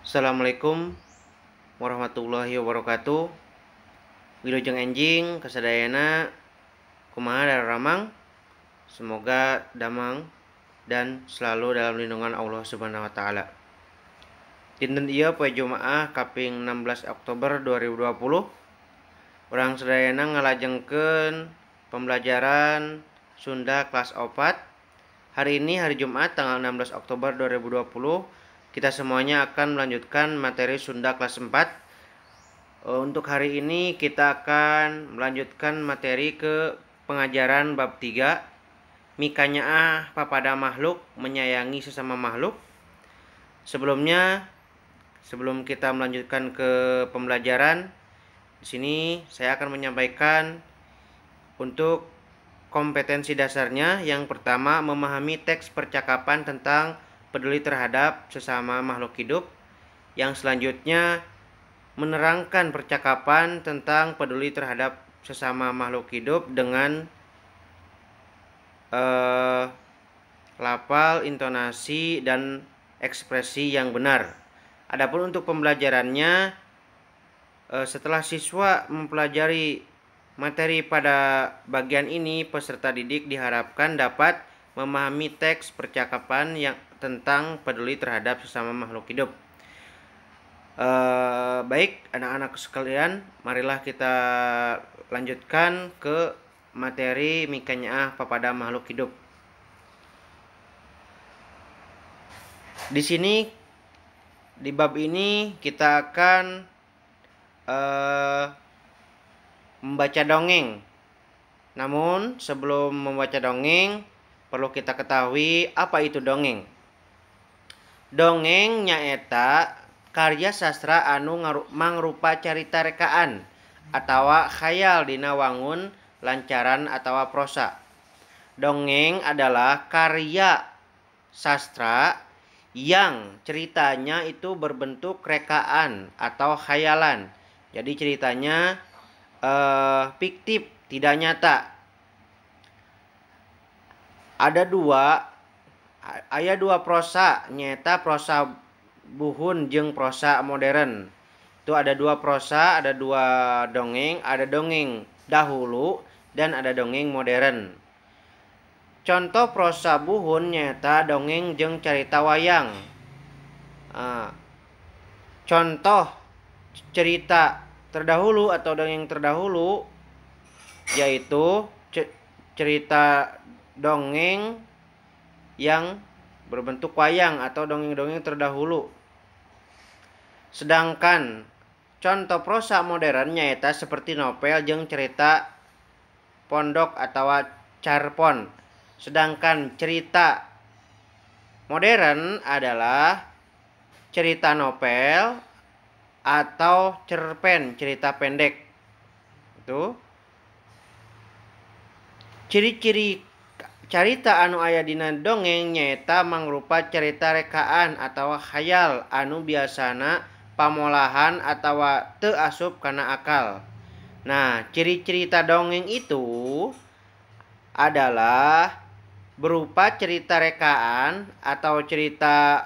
Assalamualaikum warahmatullahi wabarakatuh. Wilujeng enjing kasadayana, kumaha daramang? Semoga damang dan selalu dalam lindungan Allah Subhanahu wa taala. Dinten ieu poe Jumaah kaping 16 Oktober 2020. Urang sadayana ngalajengkeun pembelajaran Sunda kelas 4. Hari ini hari Jumat tanggal 16 Oktober 2020. Kita semuanya akan melanjutkan materi Sunda kelas 4. Untuk hari ini kita akan melanjutkan materi ke pengajaran bab 3, mikanyaah papada makhluk, menyayangi sesama makhluk. Sebelumnya, sebelum kita melanjutkan ke pembelajaran, di sini saya akan menyampaikan untuk kompetensi dasarnya. Yang pertama, memahami teks percakapan tentang peduli terhadap sesama makhluk hidup. Yang selanjutnya, menerangkan percakapan tentang peduli terhadap sesama makhluk hidup dengan lafal, intonasi, dan ekspresi yang benar. Adapun untuk pembelajarannya, setelah siswa mempelajari materi pada bagian ini, peserta didik diharapkan dapat memahami teks percakapan yang tentang peduli terhadap sesama makhluk hidup. Baik, anak-anak sekalian, marilah kita lanjutkan ke materi mikanyaah papada makhluk hidup. Di sini, di bab ini kita akan membaca dongeng. Namun sebelum membaca dongeng, perlu kita ketahui apa itu dongeng. Dongeng nyaeta karya sastra anu mangrupa carita rekaan atawa khayal dina wangun lancaran atawa prosa. Dongeng adalah karya sastra yang ceritanya itu berbentuk rekaan atau khayalan. Jadi ceritanya fiktif, tidak nyata. Ada dua prosa, nyata prosa buhun jeung prosa modern. Itu ada dua prosa, ada dua dongeng, ada dongeng dahulu dan ada dongeng modern. Contoh prosa buhun nyata dongeng jeung carita wayang. Contoh cerita terdahulu atau dongeng terdahulu yaitu cerita dongeng yang berbentuk wayang atau dongeng-dongeng terdahulu. Sedangkan contoh prosa modern nyaeta seperti novel jeung cerita pondok atau carpon. Sedangkan cerita modern adalah cerita novel atau cerpen, cerita pendek. Itu ciri-ciri carita anu aya dina dongeng nyaeta mangrupa carita rekaan atawa khayal anu biasana pamolahan atawa teu asup kana akal. Nah, ciri cerita dongeng itu adalah berupa cerita rekaan atau cerita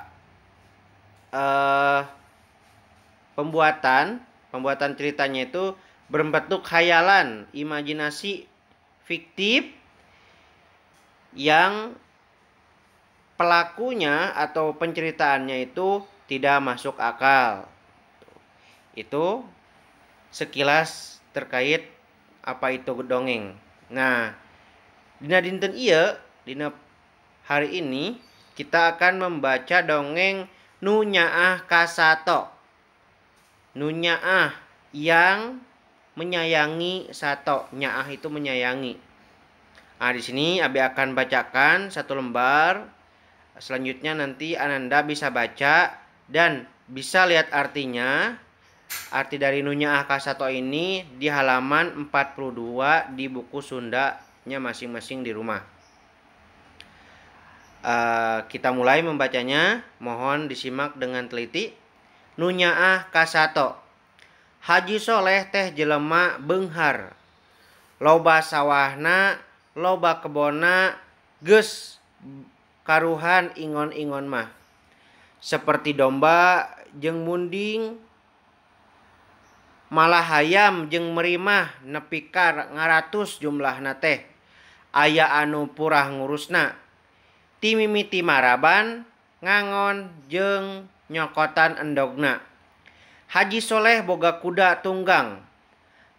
pembuatan ceritanya itu berbentuk khayalan, imajinasi fiktif yang pelakunya atau penceritaannya itu tidak masuk akal. Itu sekilas terkait apa itu dongeng. Nah, dina dinten ieu, dina hari ini kita akan membaca dongeng Nu Nyaah Ka Sato. Nu nyaah yang menyayangi sato. Nyaah itu menyayangi. Nah, di sini Abi akan bacakan satu lembar. Selanjutnya nanti Ananda bisa baca dan bisa lihat artinya. Arti dari Nu Nyaah Ka Sato ini di halaman 42 di buku Sundanya masing-masing di rumah. Kita mulai membacanya. Mohon disimak dengan teliti. Nu Nyaah Ka Sato. Haji Soleh teh jelema beunghar. Loba sawahna, loba kebona, geus karuhan ingon-ingon mah. Seperti domba jeung munding malah hayam jeung merimah nepi ka ngaratus jumlahna teh. Aya anu purah ngurusna. Ti mimiti maraban, ngangon jeung nyokotan endogna. Haji Soleh boga kuda tunggang.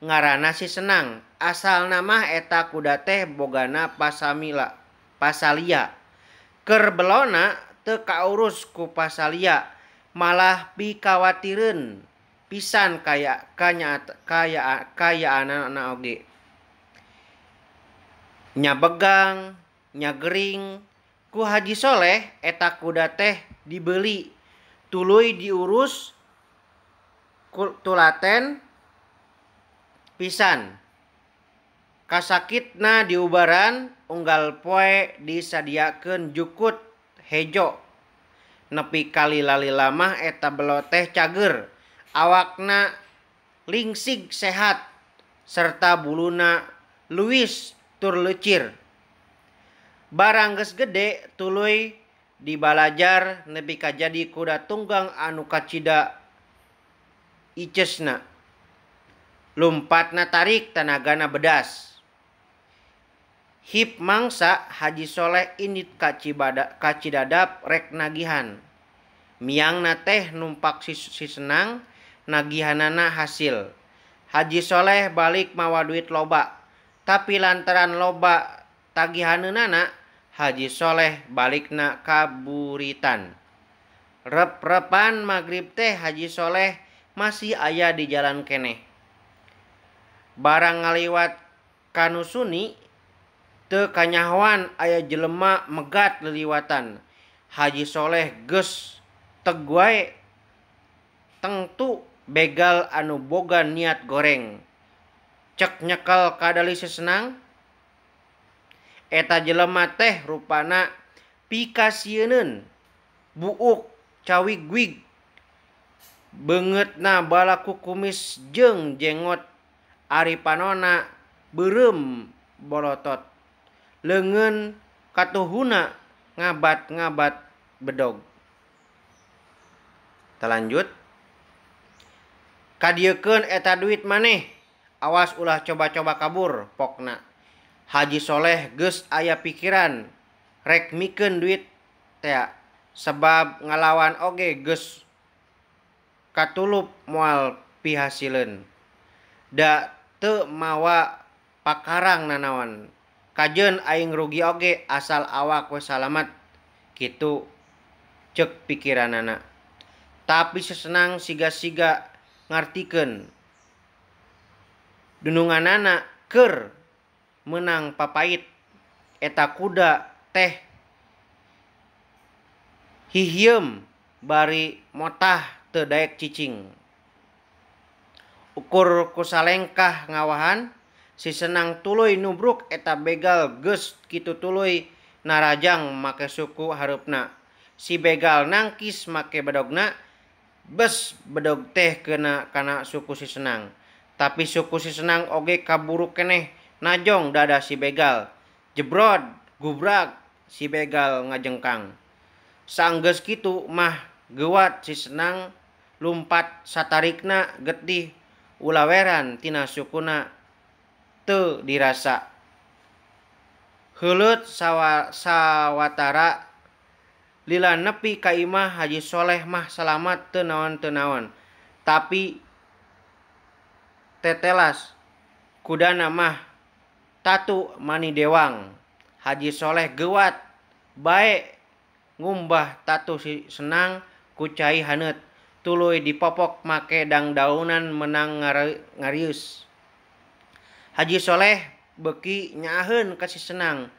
Ngaranna si Senang. Asalna mah eta kuda teh bogana pasalia. Keur belona teu kaurus ku pasalia, malah pikawatireun pisan kayaanana oge. Nya begang, nya gering, ku Haji Soleh eta kuda teh dibeli, tuluy diurus tulaten pisan. Kasakitna diubaran, unggal poe disadiakeun jukut hejo. Nepi ka lila-lila mah eta belo teh cager, awakna lingsig sehat serta buluna luwis tur leucir. Barang geus gede tuluy dibalajar nepi ka jadi kuda tunggang anu kacida icesna. Lumpatna tarik, tanagana bedas. Hip mangsa Haji Soleh indit ka Cidadap rek nagihan. Miangna teh numpak si Senang, nagihanana hasil. Haji Soleh balik mawa duit loba. Tapi lantaran loba tagihaneunana, Haji Soleh balikna ka Buritan. Rep-repan magrib teh Haji Soleh masih aya di jalan keneh. Barang ngaliwat kanusuni teu kanyahoan aya jelema megat liliwatan. Haji Soleh geus teg wae, tengtu begal anu boga niat goreng. Cek nyekel kadali si Senang. Eta jelema teh rupana pikasieuneun, buuk cawigwig, beungeutna balaku kumis jeung jengot, ari panona beureum bolotot, leungeun katuhuna ngabat-ngabat bedog. Kita lanjut. Kadieukeun eta duit maneh, awas ulah coba-coba kabur pokna. Haji Soleh geus aya pikiran rek mikeun duit tea, sebab ngalawan oge geus katulup moal pihasileun. Da teu mawa pakarang nanaon. Kajeun aing rugi oge asal awak we salamat, kitu ceuk pikiranana. Tapi sesenang siga-siga ngartikeun dununganana keur meunang papait. Eta kuda teh hihieum bari motah teu daek cicing. Ukur kusalengkah ngawahan, si Senang tuluy nubruk eta begal geus kitu tuluy narajang make suku hareupna. Si begal nangkis make bedogna, bes bedog teh kena kana suku si Senang. Tapi suku si Senang oge kaburu keneh najong dada si begal. Jebrod, gubrag, si begal ngajengkang. Sanggeus kitu mah geuwat si Senang lumpat satarikna getih ulaweran tina sukuna teu dirasa. Heuleut sawatara lila nepi ka imah Haji Soleh mah salamat teu naon-teu naon. Tapi tetelas kudana mah tatu mani dewang. Haji Soleh geuwat bae ngumbah tatu si Senang ku cai haneut, tuluy dipopok make dangdaunan menang ngarius. Haji Soleh beuki nyaaheun ka si Senang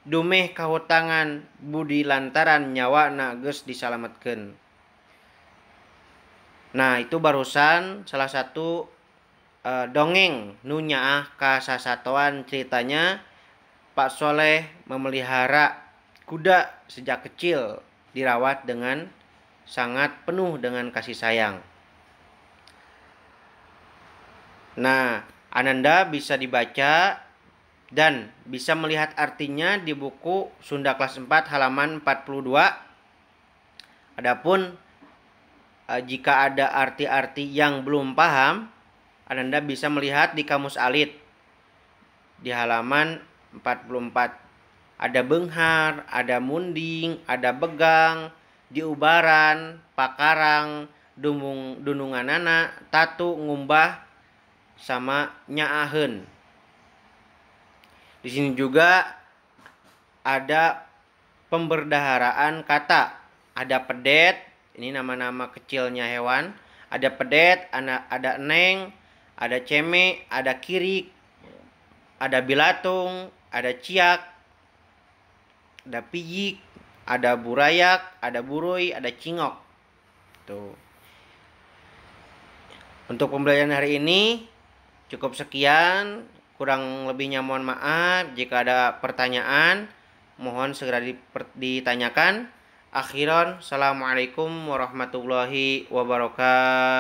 dumeh kahutangan budi lantaran nyawana geus disalametkeun. Nah, itu barusan salah satu dongeng nu nyaah ka sasatoan. Ceritanya Pak Soleh memelihara kuda sejak kecil, dirawat dengan sangat penuh dengan kasih sayang. Nah, Ananda bisa dibaca dan bisa melihat artinya di buku Sunda kelas 4 halaman 42. Adapun Jika ada arti-arti yang belum paham, Anda bisa melihat di kamus alit di halaman 44. Ada benghar, ada munding, ada begang, diubaran, pakarang, dununganana, tatu, ngumbah, sama nyaaheun. Di sini juga ada pemberdaharaan kata. Ada pedet, ini nama-nama kecilnya hewan. Ada pedet, ada neng, ada ceme, ada kirik, ada bilatung, ada ciak, ada pijik, ada burayak, ada burui, ada cingok. Tuh. Untuk pembelajaran hari ini cukup sekian. Kurang lebihnya mohon maaf. Jika ada pertanyaan, mohon segera ditanyakan. Akhiran, assalamualaikum warahmatullahi wabarakatuh.